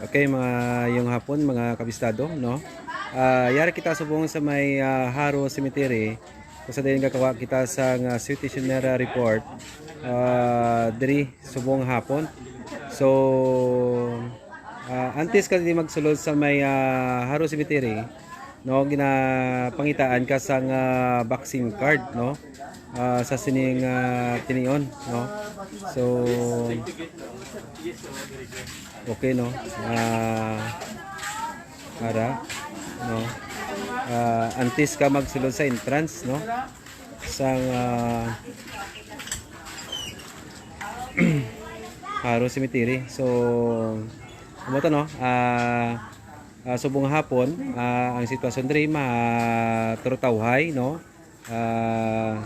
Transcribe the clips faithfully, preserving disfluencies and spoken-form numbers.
Okay, mga yung hapon, mga kabistado, no? Ah, yari kita subong sa may, ah, Jaro Cemetery. Kung sa dayon gakawa kita sa nga situational report, ah, diri subong hapon. So, ah, antes ka di magsulod sa may, ah, Jaro Cemetery, no, ginapangitaan ka sang, ah, vaccine card, no, ah, sa sining, ah, tinion, no. So, okay, no. Ah, ara, no. Ah, antes ka magsulod sa entrance, no, sang, ah, Jaro Cemetery. So, amo to, no. Ah, ah, subong hapon, ah, ang sitwasyon diri maturutawhay, no. Ah,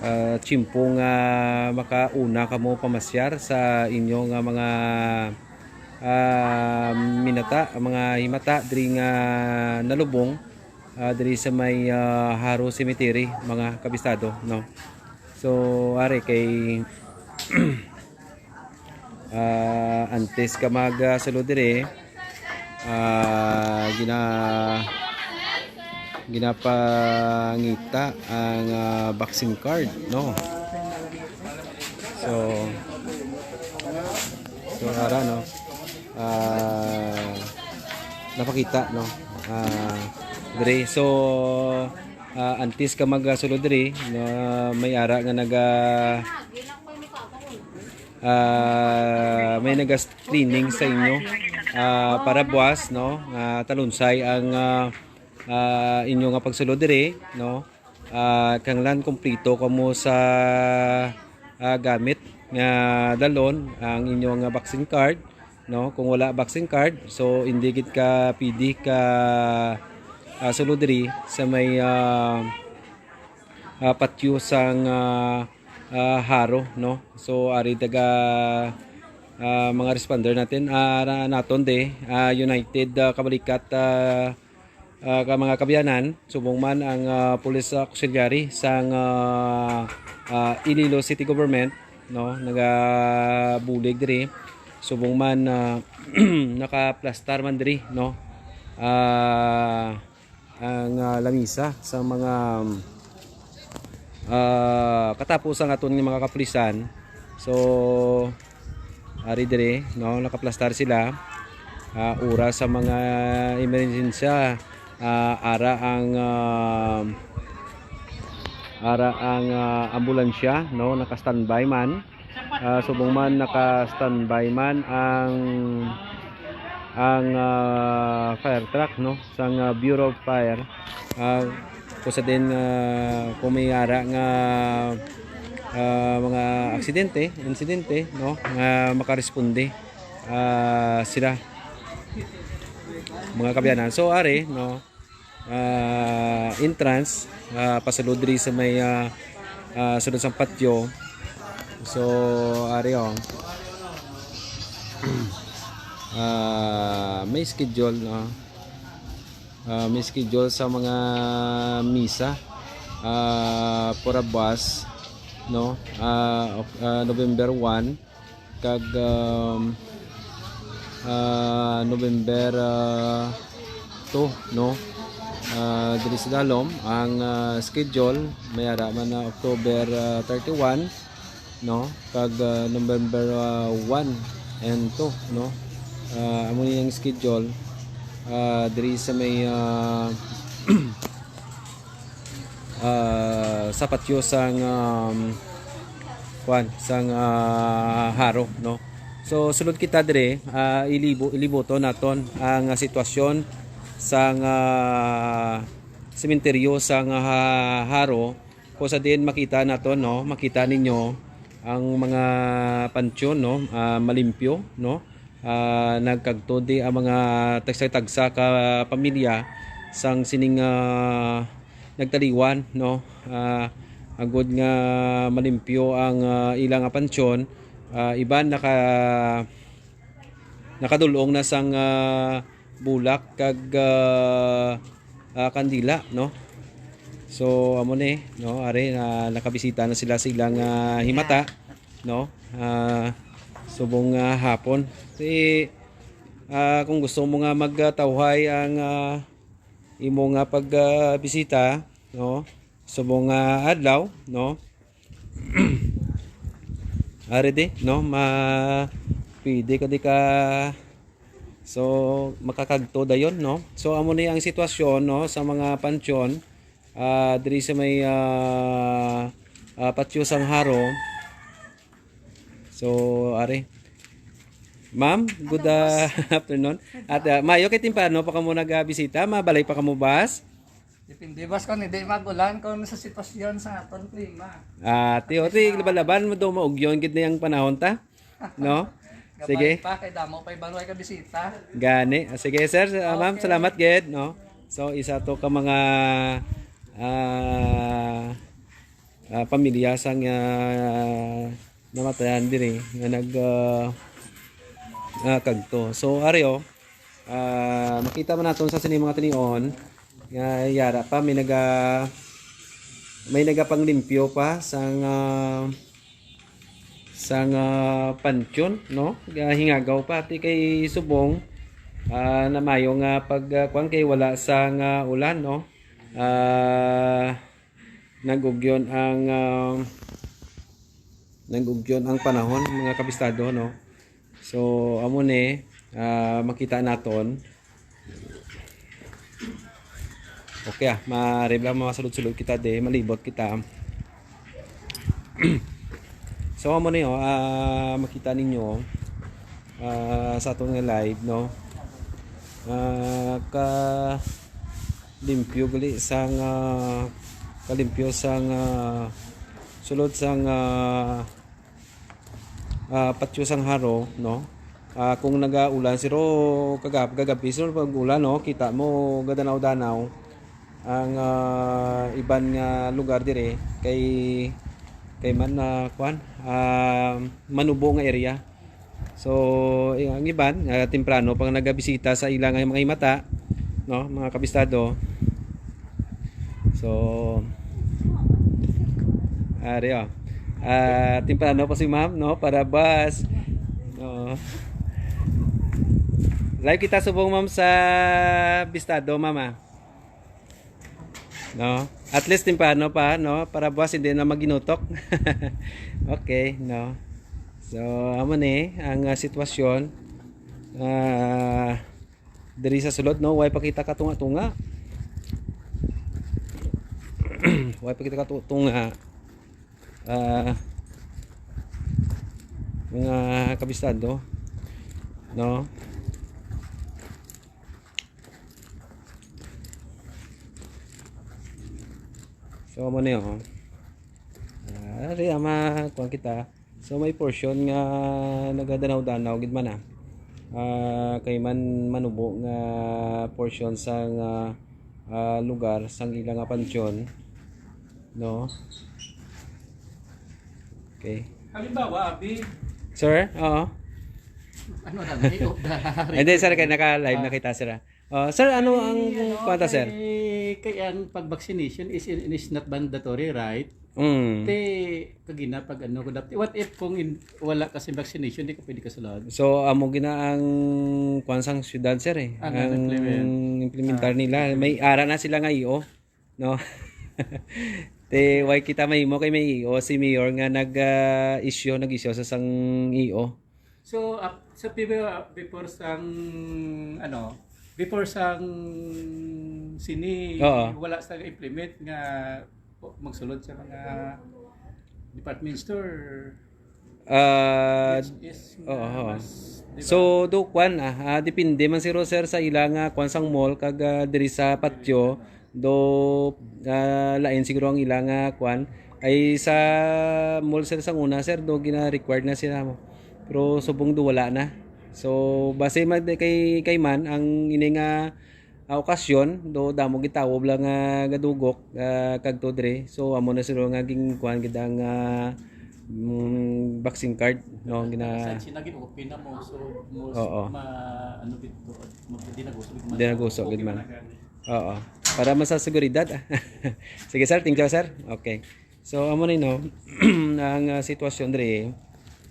ah, tiyempo nga makauna kamo pamasyar sa inyo nga mga, ah, minata, mga himata diri nga nalubong, ah, diri sa may, ah, Jaro Cemetery, mga kabistado, no. So, ari kay ah, antes ka mag, ah, sulod diri, ah, gina-, ginapangita ang, ah, vaccine card, no? So, so, ara, no? Ah, napakita, no? Ah, diri. So, ah, antes ka mag, ah, sulod diri, no, may ara nga naga, ah, may naga-screening sa inyo, ah, para buwas, no, nga talunsay ang, ah, ah, inyo nga pagsulod diri, no. Ah, kinahanglan kompleto kamo sa, ah, gamit nga dalon ang inyo nga vaccine card, no. Kung wala vaccine card, so hindi gid ka pwede ka, ah, sulod diri sa may, ah, ah, patyo sang, ah, ah, Jaro, no? So, ari taga, ah, mga responder natin, ah, ra-, naton de, ah, United, ah, Kabalikat, ah, ah, ka mga kabyanan, subong man ang, ah, police auxiliary sang, ah, ah, Iloilo City Government, no? Nagabulig diri. Subong man, ah, nakaplastar man diri, no? Ah, ang, ah, lamisa sa mga, ah, katapos ang aton nga mga kapulisan. So, ari diri, no, nakaplastar sila. Ah, ura sa mga emerhensya, ah, ara ang, ah, ara ang, ah, ambulansya, no, naka-standby man. Ah, subong man naka-standby man ang, ang, ah, fire truck, no, sang, ah, Bureau of Fire. Ah, kung sa din, ah, kung may ara nga, ah, mga aksidente, insidente, no, nga makaresponde, ah, sila, mga kabyanan. So, ari, no, ah, entrance, ah, pasulod diri sa may, ah, ah, sulod sang patyo. So, ari, oh. Ah, may schedule, no? Ah, may schedule sa mga misa, ah, para buwas, no? Ah, ok-, ah, November one. Kag, um, ah, November, ah, two, no? Ah, diri sa dalom ang, ah, schedule, may ara man na October, ah, thirty-one, no? Kag, ah, November, ah, one and two, no? Ah, amo ni ang schedule, ah, diri sa may, ah, ah, sa patyo sang, um, kuan, sang, ah, Jaro, no? So, sulod kita dire, ah, ilibo-, ilibuton naton ang, ah, sitwasyon sang, ah, sementeryo sang, ah, Jaro, kung sa diin makita naton, no? Makita ninyo ang mga pansyon, no? Ah, malimpyo, no? Ah, nagkagtod di ang mga tagsa-tagsa ka pamilya sang sining, ah, nagtaliwan, no? Ah, agod nga malimpyo ang, ah, ila nga pansyon, ah, iban naka-, nakadul-ong na sang, ah, bulak kag, ah, ah, kandila, no? So, amo ni, no? Ari, na, nakabisita na sila sa ilang, ah, himata, no? Ah, subong, ah, hapon. Si, Ah, kung gusto mo nga magtawhay ang, ah, imo nga pag, ah, bisita, no? Subong nga adlaw, no? Ari di, no? Ma pwede ka di ka, so, makakagto dayon, no? So, amo ni ang sitwasyon, no, sa mga pansyon, ah, diri sa may, ah, ah, patio sang Haro. So, ari. Ma'am, good, ah, afternoon. At, ah, mayo kay temprano pa kamo nagabisita, mabalay pa kamo, boss? Depende, boss, kung hindi mag-ulan, kung sa sitwasyon sa aton klima. Ah, tiyo, ti, laban-laban mo daw maugyon gid na yung panahon ta, no? Sige. Gabay pa, kay damo pa ibang way ka bisita. Gani. Ah, sige, sir. Ah, ma'am, okay, salamat gid, no? So, isa to ka mga, ah, ah, pamilya sang, ah, namatayan diri nga nag, ah, ah, kagto. So, ari, oh, ah, makita man naton sa sini mga tinion nga yara pa may naga may nagapanglimpyo pa sang, ah, sang, ah, pansyon, no? Hingagaw pa ti kay subong, ah, namayo nga pag, ah, kuwan kay wala sang, ah, ulan, no? Ah, nag-ugyon ang, ah, nag-ugyon ang panahon, mga kabistado, no? So, amo ni, ah, makita naton. Okay, ah, marib lang, masulod-sulod kita di, malibot kita. So, amo ni, oh, ah, makita ninyo, ah, sa aton nga live, no? Ah, ka limpyo gali sang, ah, kalimpyo sang, ah, sulod sang, ah, ah, patyo sang Haro, no? Ah, kung nagaulan, siro kagab kagabi, siro pag ulan, no? Kita mo gadanaw-danaw ang, ah, iban nga lugar dire kay kay man, ah, kwan, ah, manubo nga area. So, eh, ang iban, ah, temprano pang nagabisita sa ila nga mga himata, no, mga kabistado. So, ari, oh. Ah, temprano pa si ma'am, no, para bus. No. Live kita subong, ma'am, sa bistado, ma'am, ah. No? At least temprano pa, no? Para buwas hindi na maginutok. Okay, no? So, amo ni ang, ah, sitwasyon. Ah, diri sa sulod, no? Way pa kita katunga-tunga. Way pa kita katunga. Ah, mga kabistado, no? So, amo ni, oh. Ah, ari, ama, kuwan kita. So, may portion nga nagadanaw-danaw gid man, ah. Ah, kay man manubo nga portion sang, ah, ah, lugar sang ila nga pansyon, no? Okay. Halimbawa, abi. Sir, oo. Ano lang, may of the Hindi, sir, kay naka-live na Ah. kita, sir, ah. Oh, sir, ano ang Ay, ano, kwanta, sir? kay, kay ang pag-vaccination is, is not mandatory, right? Mm. Te, kagina pag ano, kung dap-, what if kung in-, wala kasi vaccination, di ka pwede kasulod? So, amo gina ang kwan sang syudad, sir, eh. Ang Ang implement. implementar Ah, nila. implement. May ara na sila nga I O, no? Te, why kita mahimo kay may I O si mayor nga nag, ah, issue, nag-issue sa sang I O. So, ap-, sa before, before sang, ano, before sang sini, Oo. wala sa implement nga magsulod sa mga department store. Ah, Which is oo, nga oo. mas, di ba? So, do kwan, ah, ah, depende man siguro, sir, sa ila nga kwan sang mall kag, ah, diri sa patio, do, ah, lain siguro ang ila nga kwan. Ay sa mall, sir, sang una, sir, do gina-required na sila mo. Pero subong do wala na. So, base man kay, kay man ang ini nga, ah, okasyon, do damo gitawob lang nga gadugok, ah, kagto dre. So, amo na sila nga gin-, kuwan gid ang, ah, mm, vaccine card, no, gina- Sa China, gin-open na mo, so, mo, Oo. ma-, ano gid to, mag-, di naguso gid man. Di naguso Okay gid man. man na gani. Oo. Para man sa seguridad, ah. Sige, sir. Thank you, sir. Okay. So, amo ni, no, ang, ah, sitwasyon diri,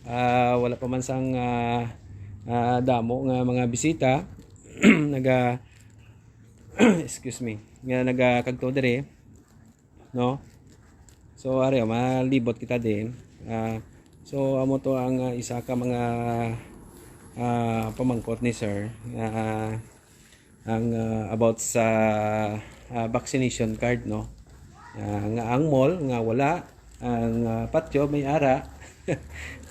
ah, wala pa man sang, ah, ah, damo nga mga bisita naga excuse me, nga nagakagto diri, no? So ari, malibot kita din. Ah, so amo to ang, ah, isa ka mga, ah, pamangkot ni sir, ah, ang, ah, about sa, ah, vaccination card, no? Ah, nga ang mall nga wala, ang, ah, patio may ara.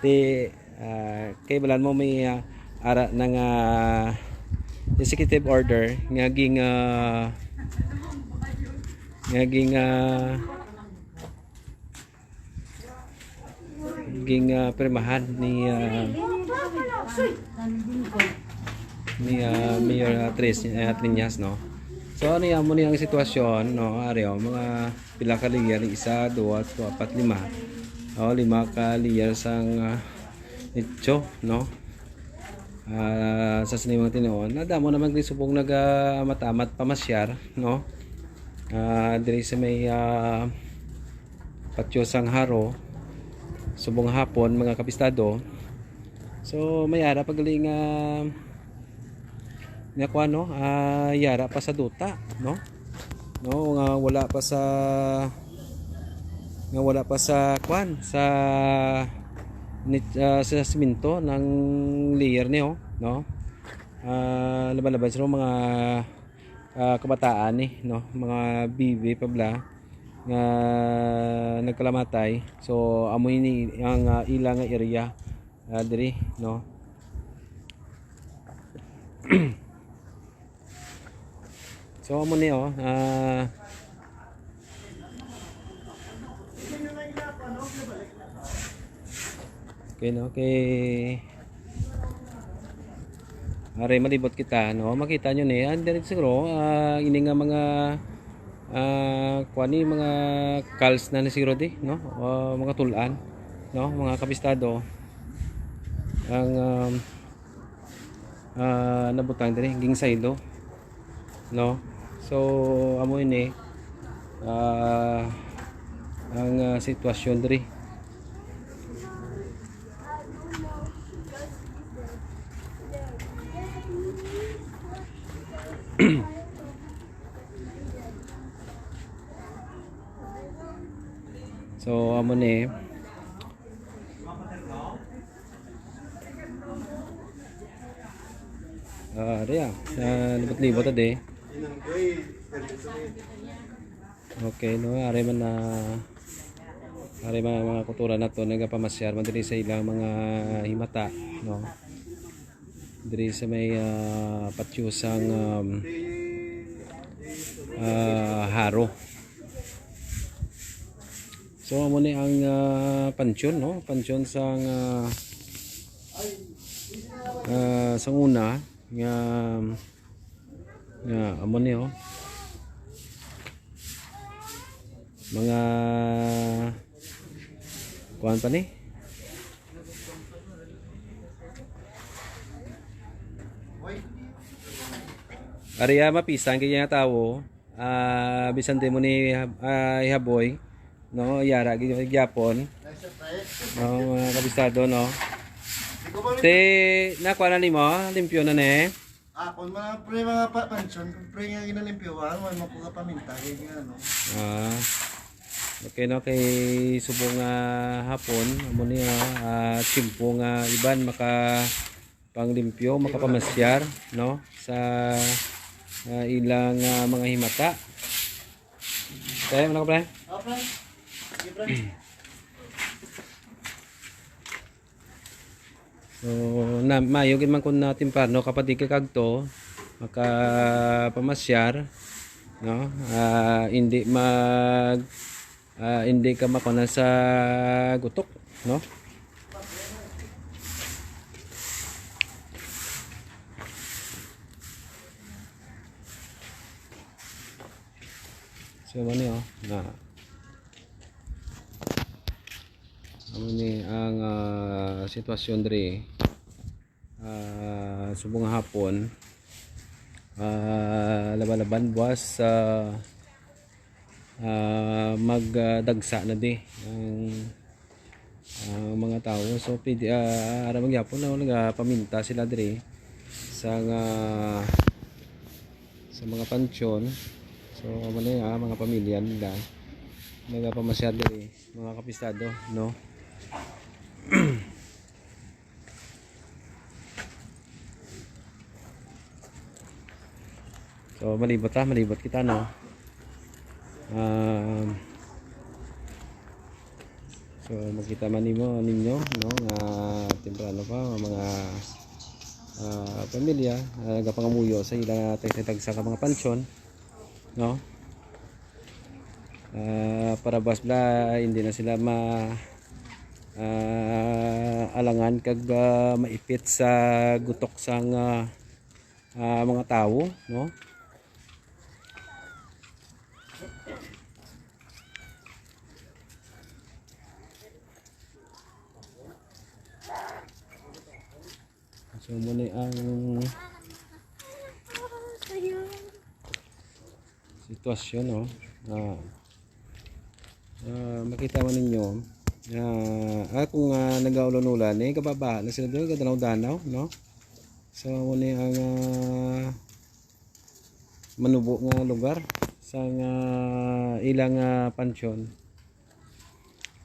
Ti, ah, kay balan mo may, ah, ara na nga executive order nga ging, ah, nga ging, ah, ging, ah, pirmahan ni, ah, ni, ah, Mayor, ah, Tres, ah, Triñas, no? So, ano yan? Amo ni ang sitwasyon, no? Ari, oh, mga pila ka layer, isa, dua, tatlo, apat, lima. Oh, lima ka layer sang, ah, nicho, no? Ah, sa sini mga tinuon, nadamo naman kay subong nagaamat-amat pamasyar, no? Ah, diri sa may, ah, patio sang Haro, subong hapon, mga kabistado. So, may ara pa gali nga, nga kuwan, no? Ah, yara pa sa duta, no? No, nga wala pa sa, nga wala pa sa kuwan, sa nit-, ah, sa semento ng layer niyo, no? Ah, laban-laban sila mga, ah, kabataan ni, no? Mga bibi pa bala nga nagkalamatay. So, amo ini ang, ah, ila nga area, ah, diri, no? So, amo ni, oh. Ah, okay, no? Okay. Ari, malibot kita, no? Makita nyo ni, ah, diri siguro, ah, ini nga mga, ah, kuwan ni, mga calls na ni siguro di, no? Ah, mga tulan, no? Mga kabistado. Ang, um, ah, nabutang diri, ginsaylo, no? So, amo ini, ah, ang, ah, sitwasyon diri. So, amo ni. Ah, ari, ah. Ah, libot-libot, ade. Okay, no, ari man na, ari man ang mga kultura nato nagapamasyar man diri sa ilang mga himata, no? Diri sa may, ah, patio sang, um, ah, Haro. So, amo ni ang, ah, pansyon, no? Pansyon sang, ah, ah, sang una nga, nga amo ni, oh. Mga kuan pa ni. Ari, ah, mapisan kay nga tawo. Ah, bisan di mo ni, ah, ihaboy, no? Yara gyud gyapon. No, mga kabisado, no? Te, nakuha na nimo, limpyo na ni. Ah, kung mga pre, mga pa, pansyon, kung pre nga ginalimpyohan, may makuha paminta, kaya nga, no? Ah. Okay, no, kay subong nga hapon, amo ni, ah, ah, tiyempo nga iban maka panglimpyo, makapamasyar, no, sa, ah, ilang, ah, mga himata. Kaya mo na ko, pre? Oh, pre. Sige, pre. So, na, maayo gid man kung na temprano ka pa di kay kagto, makapamasyar, no? Ah, hindi mag, ah, hindi ka makuna sa gutok, no? So, ano yun? Na, Amo ni ang, ah, sitwasyon diri. Ah, subong nga hapon, ah, laban-laban buwas, ah, ah, mag, ah, dagsa na di ang, ang mga tawo. So, pwede, ah, ara man gyapon na nagapaminta sila diri sa nga, sa mga pansyon. So, amo na, ah, mga pamilya nila nagapamasyar diri, mga kapistado, no? So, malibot, ah, malibot kita, no? Um, so, makita man nimo, ninyo, no, nga temprano pa, ang mga, ah, pamilya, ah, nagapangamuyo sa ila tagsa-tagsa ka mga pansyon, no? Ah, para buwas bala, hindi na sila ma-, ah, alangan kag, ah, maipit sa gutok sang, ah, ah, mga tawo, no? So, amo ni ang sitwasyon, no? Ah, ah, makita man ninyo, ah, ah, kung, ah, nagaulan-ulan, eh, kababaha na sila doon, kadanaw-danaw, no? So, amo ni ang, ah, manubo nga lugar sang, ah, ilang, ah, pansyon,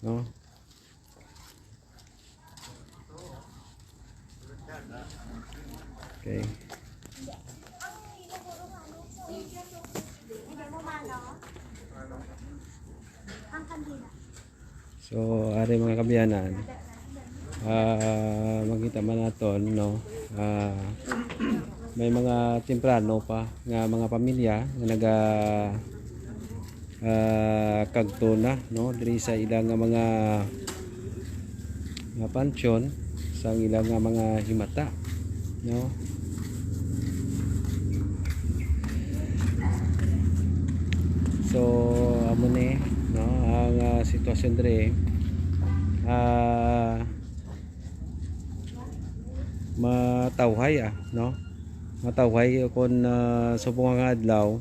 no? Okay. So, ari, mga kaabyanan, ah, makita man naton, no? Ah, may mga temprano pa nga mga pamilya nga naga, ah, kagto na, no, diri sa ila nga mga, nga pansyon, sa ila nga mga himata, no? So, amo ni, no, ang, ah, sitwasyon diri. Ah, matawhay, ah, no? Matawhay kon, ah, subong nga adlaw,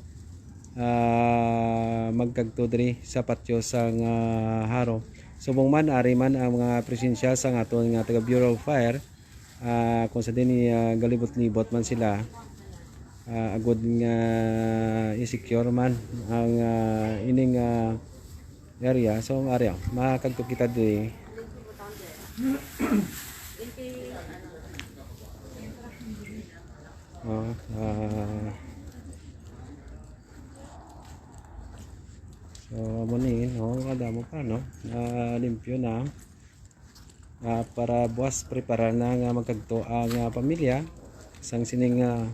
ah, magkagto diri sa patio sang, ah, Jaro. Subong man, ari man ang mga presensya sang aton nga taga Bureau of Fire, ah, kung sa dinhi, ah, galibot-libot man sila, ah, agud nga i-secure man ang, ah, ining, ah, area. So, ang area, makagto kita diri. Oh, ah, so, amo ni, no? Kadamo pa, no? Ah, limpyo na. Ah, para buwas, prepara na nga magkagto ang, ah, pamilya sang sining, ah,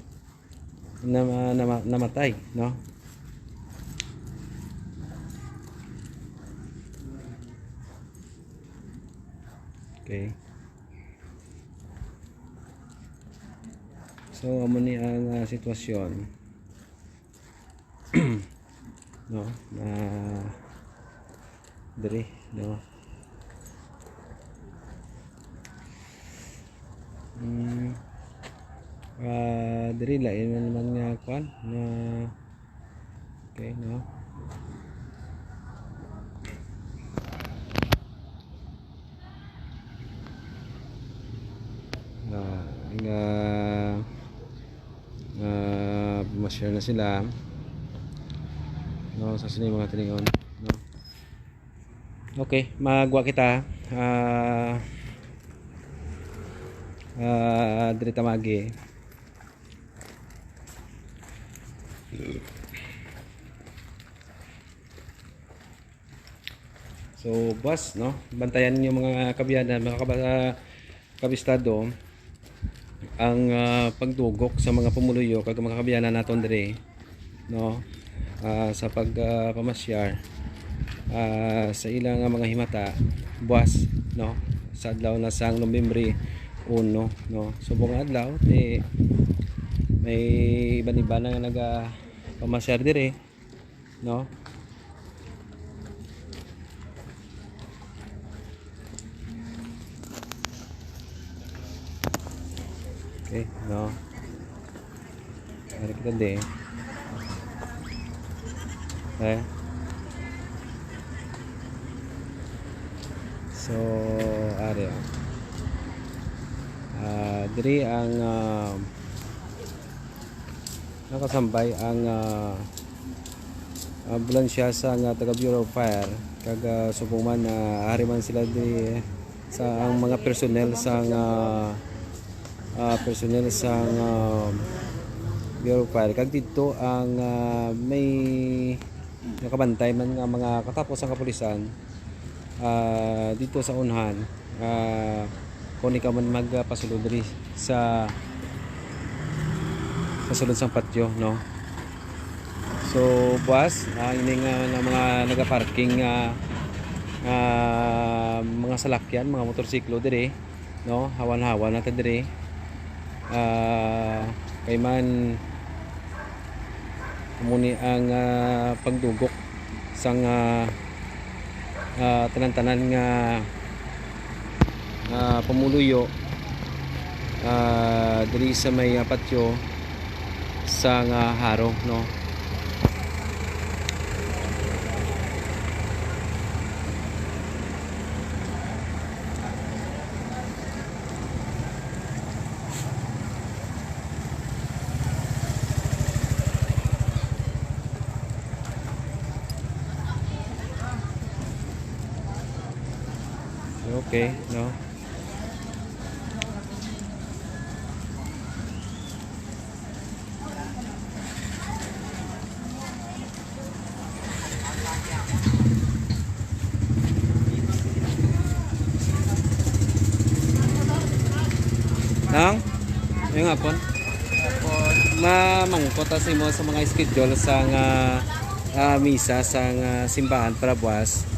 nama-, nama-, namatay, no? Okay. So, amo ni ang, ah, sitwasyon. No, na diri, no. Mm, ah, diri lain man, man nga kwan, nga, okay, no. Ah, nga, ah, ma-share na sila, no, sa sini mga tinion, no. Okay, magwa kita, ah, ah, diri ta magi. So, buwas, no? Bantayan ninyo, mga kaabyanan, mga kaba-, ah, kabistado, ang, ah, pagdugok sa mga pumuluyo kag mga kaabyanan naton diri, no? Ah, sa pag, ah, pamasyar, ah, sa ila nga mga himata, buwas, no? Sa adlaw na sang Nobyembre uno, no? Subong nga adlaw, ti may iban-iban na nga naga-, pamasyar diri, no? Okay, no? Ari kita di. Eh. So, ari, oh. Ah, diri ang, ah, nakasambay ang, ah, ambulansya sa nga taga Bureau of Fire, kag, ah, subong man, ah, ari man sila diri sa ang mga personnel sa nga, ah, personnel sa nga Bureau of Fire, kag didto ang, ah, may nakabantay man nga mga katapos ang kapulisan, ah, dito sa unahan, ah, kung ikaw man magpasulod diri sa, sa sulod sang patio, no? So, buwas, ah, ini nga, nga mga nagaparking nga, ah, mga salakyan, mga motorsiklo diri, no? Hawan-hawan na ta diri. Ah, kay man, amo ni ang, ah, pagdugok sang, ah, ah, tanan-tanan nga, ah, pumuluyo, ah, diri sa may, ah, patio sang, ah, Jaro, no? Okay, no? Nang? Yung hapon? Mamangkot ta sa imo sa mga schedule sa nga, ah, misa sa nga simbahan para buwas.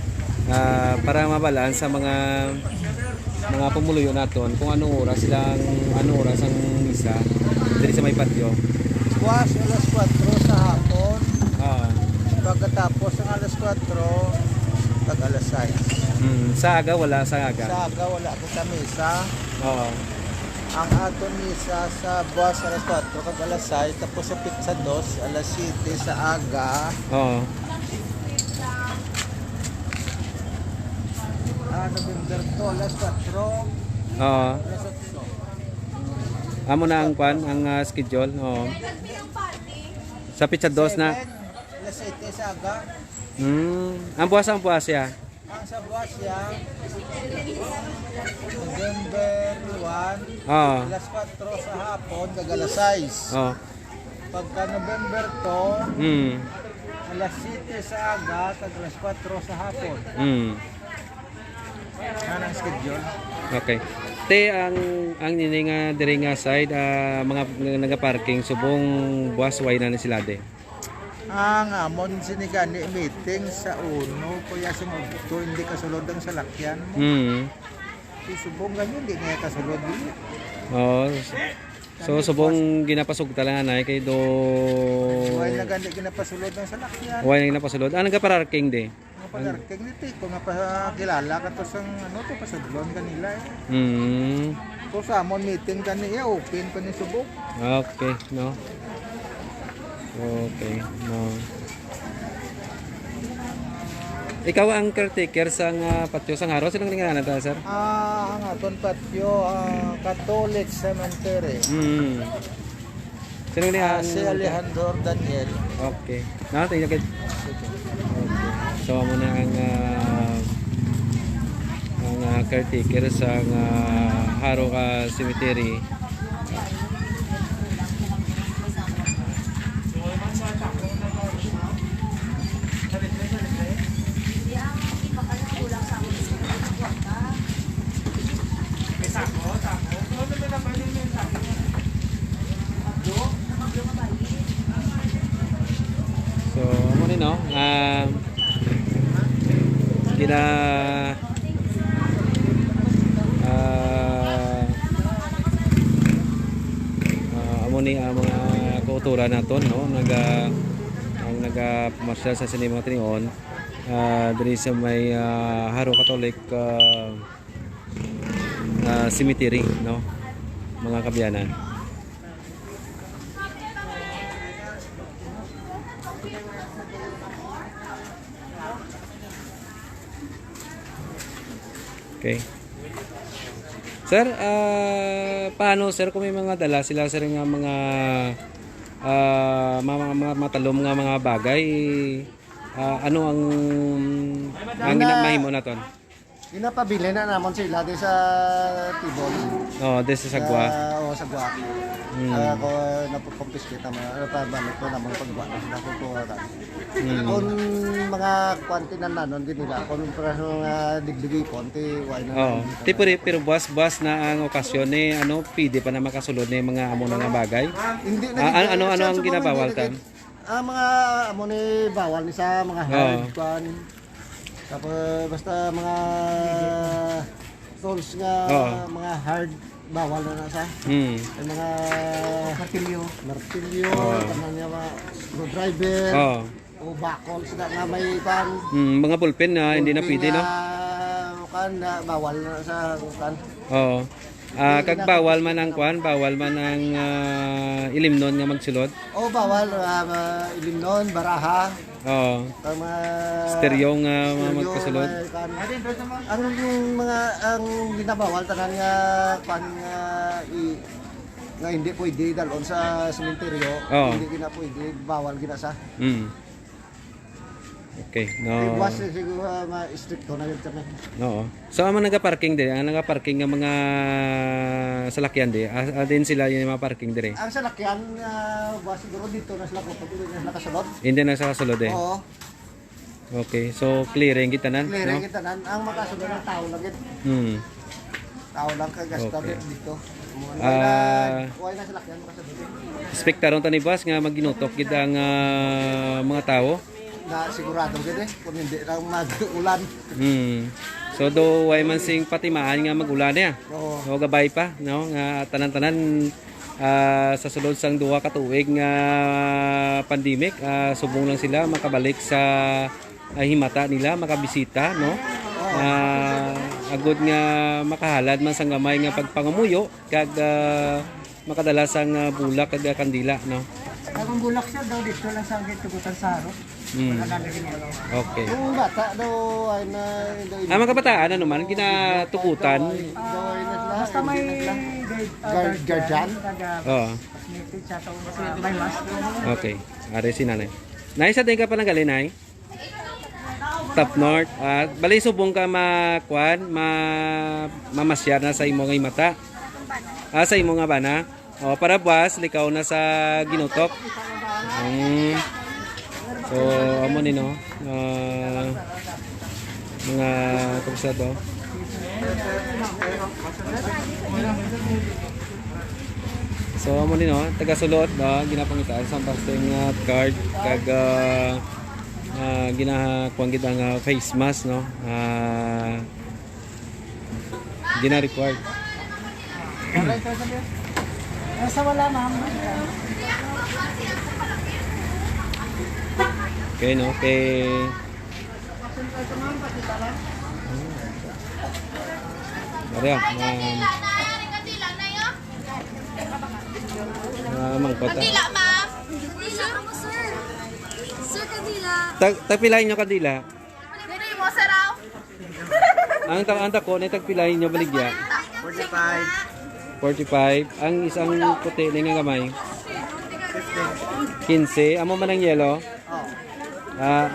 Ah, para mabalaan sa mga, mga pumuluyo naton kung anong oras silang, anong oras ang misa diri sa may patio. Buwas alas kuwatro sa hapon. Ah. Pagkatapos ng alas kuwatro, tag alas sais. Mm, sa aga, wala sa aga? Sa aga, wala kita misa. Oo. Ang aton misa sa buwas alas kuwatro kag alas sais, tapos sa petsa dos, alas siyete sa aga. Oo. Ah, November two, alas kuwatro. Oo. Alas otso. Amo na ang kwan, ang, ah, schedule. Oo. Sa petsa dos na. Seven, alas siyete sa aga. Hmm. Ang buwas, ang buwas siya. Ang sa buwas siya, November one, Oo. alas kuwatro sa hapon, kag alas sais. Oo. Pagka November two, Hmm. alas siyete sa aga, kag alas kuwatro sa hapon. Hmm. Yan ang schedule. Okay. Te, ang, ang nini nga diri nga side, ah, mga nga nagaparking, subong buwas, way na ni sila, de? Ang amon sini gani meeting sa uno, kuya, sing udto, hindi kasulod ang salakyan mo. Mm. Si subong gani, hindi niya kasulod, eh. Oo. So, Gani, subong ginapasugta lang, anay, kay do Why na gani ginapasulod ang salakyan? Why na ginapasulod? Ah, nagapararking, de? Nga pag-arking ni Tiko, nga pakilala ka to sang, ano to, pasudlon kanila, eh. Mm. Kung sa amon meeting kani, eh, open pa ni subok. Okay, no? Okay, no. Ikaw ang caretaker sang, ah, patio sang Jaro. Sinong ngalan ta, sir? Ah, ang aton patio, ah, Catholic Cemetery. Mm. Sino ni Ah, ang si Alejandro Daniel. Okay. Na, thank you, kid. Sige. Okay. So, amo na ang, ah, ang, ah, caretaker sa, ah, Jaro ka cemetery. So, amo ni, no? Ah, gina-, ah, ah, amo ni ang mga kauturan naton, no? Naga-, ang nagapamasyal sa sini mga tinion, ah, diri sa may, ah, Jaro Catholic, ah, ah, Cemetery, no? Mga kaabyanan. Okay. Sir, ah, paano, sir, kung may mga dala sila, sir, nga mga, ah, mga, mga, mga matalom nga mga bagay, ah, ano ang, ang gina-, mahimo naton? Ginapabilin na namon sila di sa tibol. Oh, di sa sagwa. Sa, oh, sagwa. Hmm. Ah, ako, napakumpiskit naman, ano, pabalik ko naman pagwa na sila, kukuha ka. Hmm. Kung mga kwan, tinananon din nila, kung para sa mga digligi, konti, why na. Oh, lang, ti, pero, pero buwas-buwas na ang okasyon ni, ano, pwede pa na makasulod ni mga amo na nga bagay? Hindi na. Ah, gid, ano, ano, ano ang ginabawal, hindi na tan? Gid. Ah, mga amo ni bawal ni sa mga hard, oh, kwan. Tapos basta mga tools nga, oo, mga hard, bawal na na sa. Hmm. Ang mga martilyo. Martilyo, oo, tanan niya, mga screwdriver, oo, o bakol sila nga may pan. Hmm, mga ballpen na hindi na pwede, no? Ballpen nga, kan, na bawal na sa kan. Oo. Ah, kag bawal man ang kwan, bawal man ang, ah, ilimnon nga magsulod? Oh, bawal, ah, ma-, ilimnon, baraha. Oo. Ang mga stereo nga mga stereo, magpasulod. May kwan. Ang mga, ang ginabawal tanan nga kwan nga i-, nga hindi pwede dalon sa sementeryo, oo, hindi gina pwede, bawal gina sa. Mm. Okay, no. Kay buwas, eh, siguro, ah, ma-, estrikto na gyud kami. Oo. So, ang mga nagaparking diri, ang nagaparking nga mga salakyan diri, ah, ah, din sila yung mga parking diri? Ang salakyan, ah, buwas siguro dito na sila, kutob, dito na sila kasulod. Hindi na sa kasulod, eh, no? Oo. Okay, so clearing kita nan, no? Clearing kita nan. Ang makasulod ng tao lang gid. Hmm. Tao lang kay gasta, okay, dito. Ah. Wala, wala na salakyan makasulod. Espektaron ta ni buwas nga maginutok gid ang, ah, mga tawo. Na sigurado gid eh, kung hindi lang mag-ulan. Hmm. So, do, way man sing patimaan nga mag-ulan niya. Oo. O, gabay pa, no? Nga tanan-tanan, ah, sa sulod sang duha ka tuig nga pandemic, ah, subong lang sila makabalik sa, ah, himata nila, makabisita, no? Oo. Ah, agod nga makahalad man sang gamay nga pagpangamuyo, kag, ah, makadala sang, ah, bulak kag, ah, kandila, no? Ang bulak, sir, daw dito lang sa gate, tugutan sa harap. Mm. Wala na rin yan. Okay. Yung bata daw ay na, daw. Ah, mga kabataan, ano man, ginatugutan? Daw ay, daw ay na sila, basta may hindi na sila. Guard-, guardian? Guardian? Oo. May mask. Okay. Ari si nanay. Nay, sa din ka pa nanggaling, nay? Top North. Ah, bali subong ka ma-, kwan, ma-, mamasyar na sa imo nga himata. Ah, sa imo nga bana. O, para buwas, likaw na sa ginutok. Mm. So, amo ni, no? Ah, mga kabsado. So, amo ni, no? Taga-sulod, no? Ginapangitaan sa fasting, ah, card. Kag, ah, ah, ginakuan gid ang, ah, face mask, no? Ah, gina-required. Nasa wala, ma'am. Okay, no? Okay. Maria, ma'am. Ah, mangkot, ah. Kandila, ma'am. Sir, sir. Sir, kandila. Tag-, tagpila inyo kandila? Diri mo, sir, aw. Ang ta-, ang tako ni tagpila inyo baligya? Forty-five. Forty-five. Ang isang puti ni nga gamay? Fifteen. Quince. Amo man ang yellow? Oh. Ah,